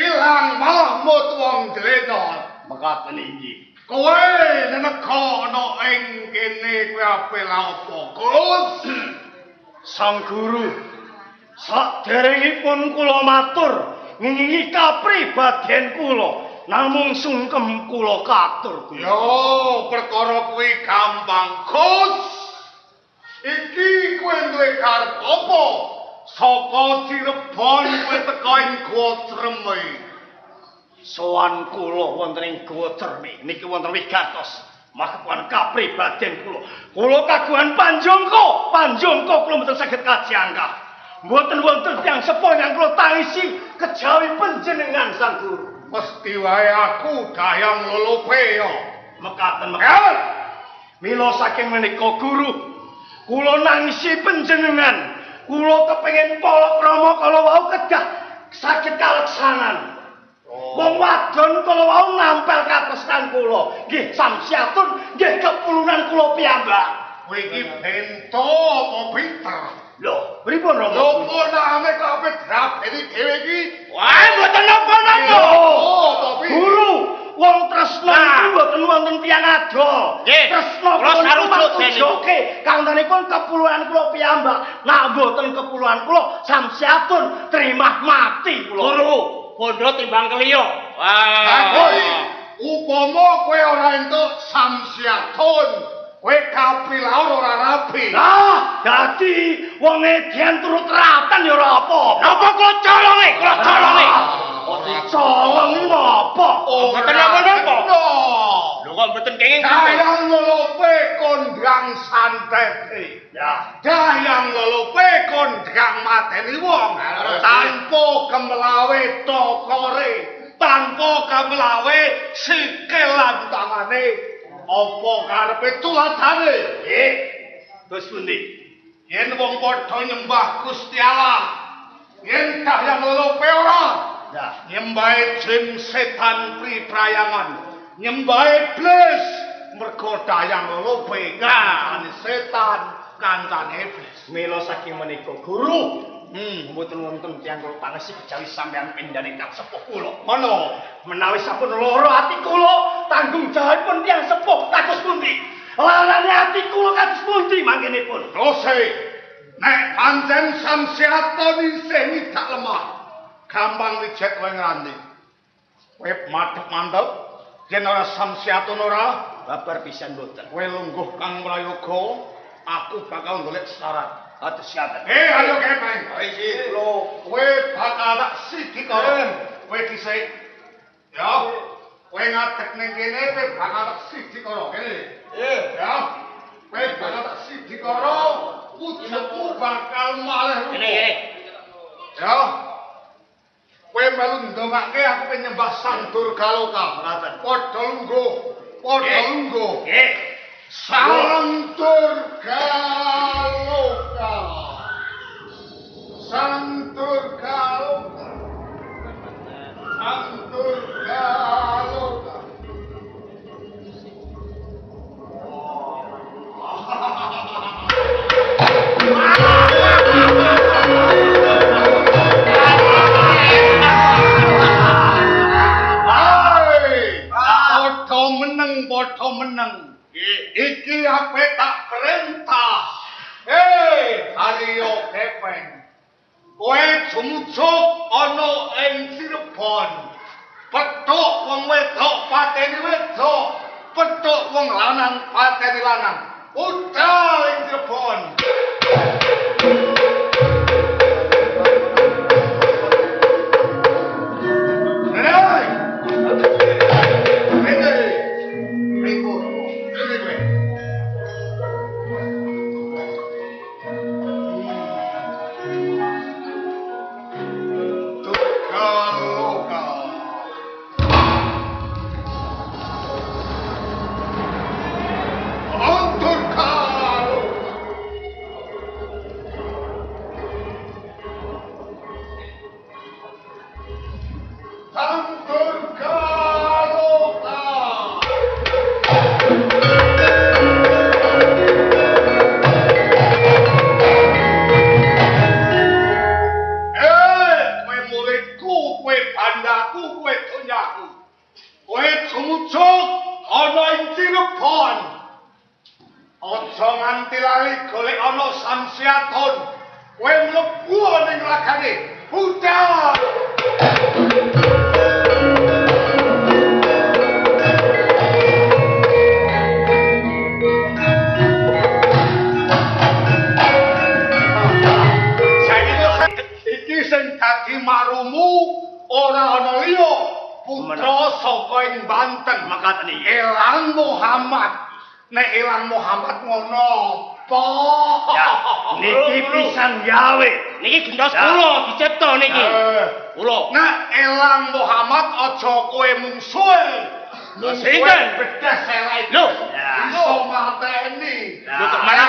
Ilang Mahmud wong dlenot. Mekaten inggih. Kowe neneka ana ing kene kowe ape la apa, Gus? Sang guru, saderengipun kula matur ngingingi kapribaden kula, namung sungkem kula katur. Yo, perkara kuwi gampang, Gus. Iki kowe duwe karep apa? Saka Cirebon kowe teka ing Guwa Cerme. Sowan kula wonten ing Guwa Cerme niki wonten wigatos magepokan kapribaden kula. Kula kagungan panjangka, panjangka kula mboten saged kajangkah. Mboten wonten tiyang sepuh ingkang kula tangisi kejawi panjenengan sang guru. Mesti wae aku dayang lolope ya. Mekaten mekaten. Mila saking menika guru, kula nangisi panjenengan. Kula kepengin palakrama kala wau kedah saged kaleksanan. Wong wadon kala wau nampel katresnan kula. Nggih Samsiatun, nggih kepulunan kula piyambak. Kowe iki bento apa pinter? Lho, pripun Rama? Lho, ponakane kok ape drabeni dhewe iki? Wah, mboten napa-napa. Oh, tapi guru, wong tresna niku mboten wonten tiyang adoh. Tresna kula sarujuk niku. Kangtanipun kepuluhan kula piyambak. Nak mboten kepuluhan kula Samsiatun trimah mati kula. Guru, bondo timbang keliyo. Wah. Upama kowe ora entuk Samsiatun, kowe kapilaur ora rabi. Lah, dadi wong edian turut ratan ya ora apa. Napa kula colonge? Kula colonge. Kok dicolong iki apa? Mboten napa-napa. Lho kok mboten kenging. Dayang lolope kondang santete. Ya. Dayang lolope kondang mateni wong tanpa kemlawe tokore, tanpa kemlawe sikil lan tangane. Apa karepe tuladane? Nggih. Terus pundi? Yen wong padha nyembah Gusti Allah, yen dayang lolope ora, ya, nyembahe jin setan priprayangan, nyembahe iblis, mergo dayang lolope kancane setan, kancane iblis. Mila saking menika guru, mboten wonten tiyang kula pangesi kejawi sampeyan pindhane kang sepuh kula. Ngono, menawi sampun lara ati kula, tanggung jawabipun tiyang sepuh kados pundi? Larane ati kula kados pundi mangkenipun? Rose, nek pancen Samsiatun isih ngidak lemah, gampang lijek kowe ngrani. Kowe madhep-mandhep yen ora Samsiatun ora babar pisan mboten. Kowe lungguh kang prayoga, aku bakal golek syarat. Atus siapa? Ayo kepeng. Ayo lho, kowe bakal tak siji karo. Kowe dhisik. Ya. Kowe ngadeg ning kene, kowe bakal tak siji karo kene. Ya. Kowe bakal tak siji karo, ujugmu bakal malih rupa. Kene. Ya. Kowe melu ndongake aku pengen nyembah Sang Durgaloka. Padha lungguh, padha lungguh. Nggih. Sang Durgaloka. Sang Durgaloka. Sang Durgaloka. Hai, padha meneng, padha meneng. Iki ape tak perintah. Hei, Haryo Kepeng. Kowe jumujuk ana ing Cirebon. Petuk wong wedok pateni wedok, petuk wong lanang pateni lanang. Budal ing Cirebon. Hei! Elang Muhammad. Nek Elang Muhammad ngono apa? Ya, niki pisan gawe. Niki gentos kula dicipta niki. Kula. Nek Elang Muhammad aja kowe mungsuhe. Sinten? Bedes elek. Lho, Iso mateni. Lho kok malah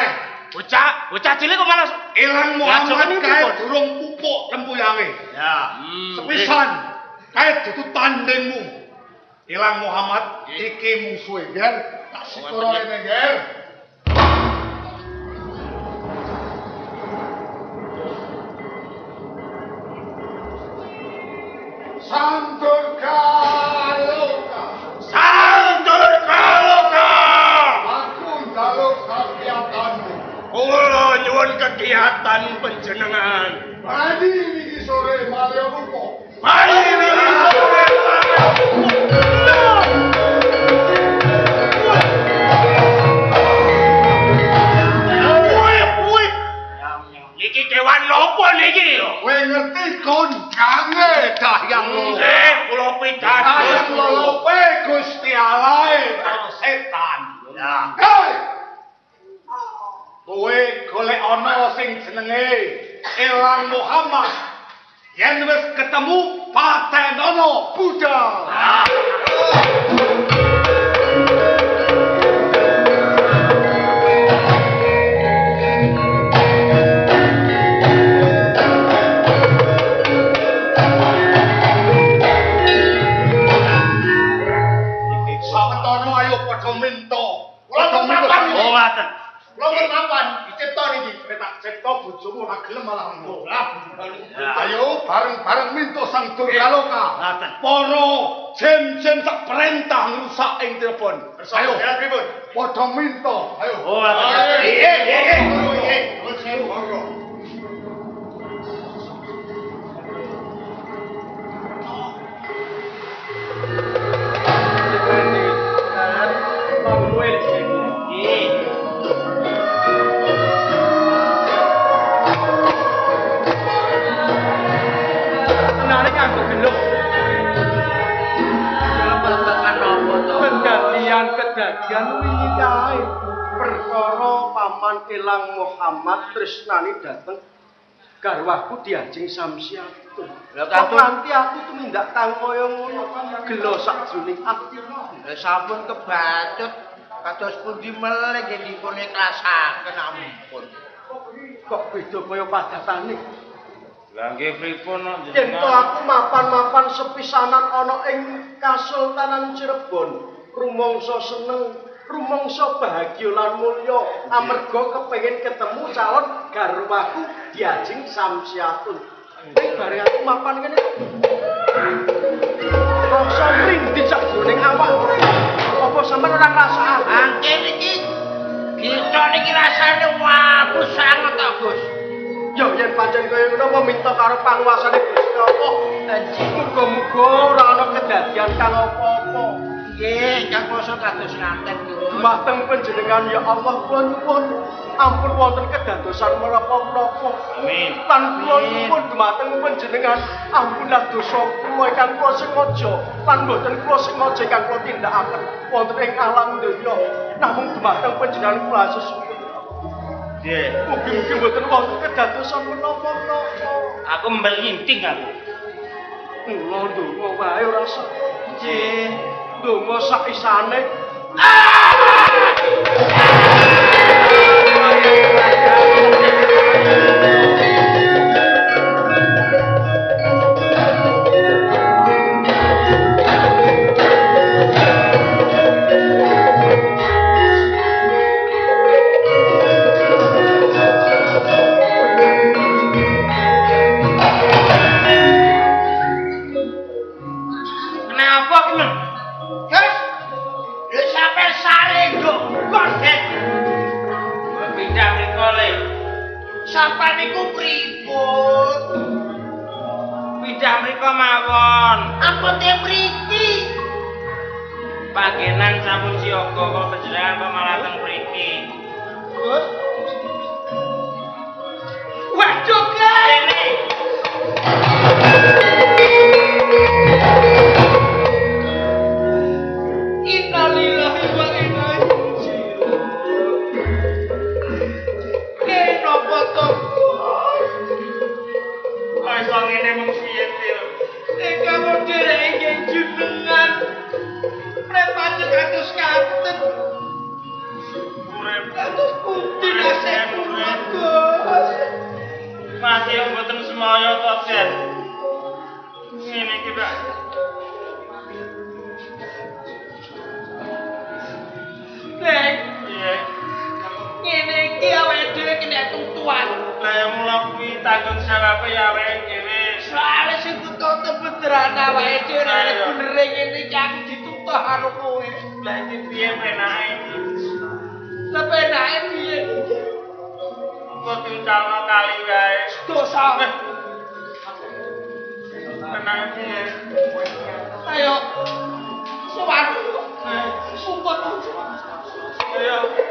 bocah cilik kok malah Elang Muhammad kae durung pupuk lempuyange. Ya. Sepisan kae dudu tandingmu. Elang Muhammad iki mungsuhe, Ger. Tak sikoro rene, Ger. Sang Durgaloka. Sang Durgaloka. Aku njaluk kakiyatanmu. Kula nyuwun kegiatan panjenengan. Bali wingi sore malih rupa. Bali wingi sore malih rupa. Niki kewan nopo niki? Kowe ngerti kondange Dahyang Lolo. Nggih, kula pitados. Dahyang Lolo kowe Gusti Allahe para setan. Ya. Hei! Kowe golek ana sing jenenge Elang Muhammad. Yen wis ketemu patenono budal. Bojomu ora gelem malah ngono. Ayo bareng-bareng minta Sang Durgaloka. Para jem-jem sak perintah ngrusak ing Cirebon. Ayo pripun? Padha minta. Ayo. Oh, nggih, nggih, nggih. Kedadian wingi kae perkara paman Elang Muhammad tresnani dateng garwaku diajeng Samsiatun. Lha kok nganti aku tumindak kang kaya ngono gelo sakjroning ati. Lha sampun kebacut kados pundi melih nggih dipun ikhlasaken ampun. Kok beda kaya padatane. Lah nggih pripun kok jenengan? Yen to aku mapan-mapan sepisanan ana ing Kasultanan Cirebon. Rumangsa seneng, rumangsa bahagia lan mulya amarga kepengin ketemu calon garwaku diajeng Samsiatun. Ning bareng aku mapan kene rasa mrindit sakjroning awak. Apa sampean ora ngrasakake? Mangke niki kita niki rasane wabus sanget to, Gus. Ya yen pancen kaya ngono meminta karo panguwasane Gusti Allah. Muga-muga ora ana kedadian kang apa-apa. Nggih, kang kuwasa kados ngaten Gus. Dumateng panjenengan ya Allah kula nyuwun ampun wonten kedadosan menapa-menapa. Amin. Lan kula nyuwun dumateng panjenengan ampunlah dosa kula ingkang kula sengaja lan boten kula sengaja ingkang kula tindakaken wonten ing alam donya. Namung dumateng panjenengan kula sesuwun. Nggih. Mugi-mugi boten wonten kedadosan menapa-menapa. Aku melinting aku. Kula ndonga wae ora sah. Nggih. Ndonga sak isane. Kenapa ki, Mang? Gus, lho sampe sare kok godhek. Pindah mriko le. Sampeyan niku pripun? Pindah mriko mawon. Ampun te mriki. Panggenan sampun siaga kok panjenengan kok malah teng mriki. Gus. Waduh, kene. Innalillahi wa inna ilaihi raji'un. Kenapa to? Kok iso ngene mung piye, Til? Ingkang dherek inggih jenengan. Prepane kados ngaten. Semaya to, Den. Ngene iki, Pak. Neng, Piye? ngene iki awake dhewe kena tutuan. Lah ya mula kuwi tanggung jawab ya awake dhewe. Soale sing tutup beneran awake dhewe Lah nek iya. benere ngene iki aku ditutuh karo kowe. Lah iki piye penake iki? Lah penake piye? Kok diucalno kali wae. Dosa. Penake piye? Ayo. Sowan. Sumpah. Ayo.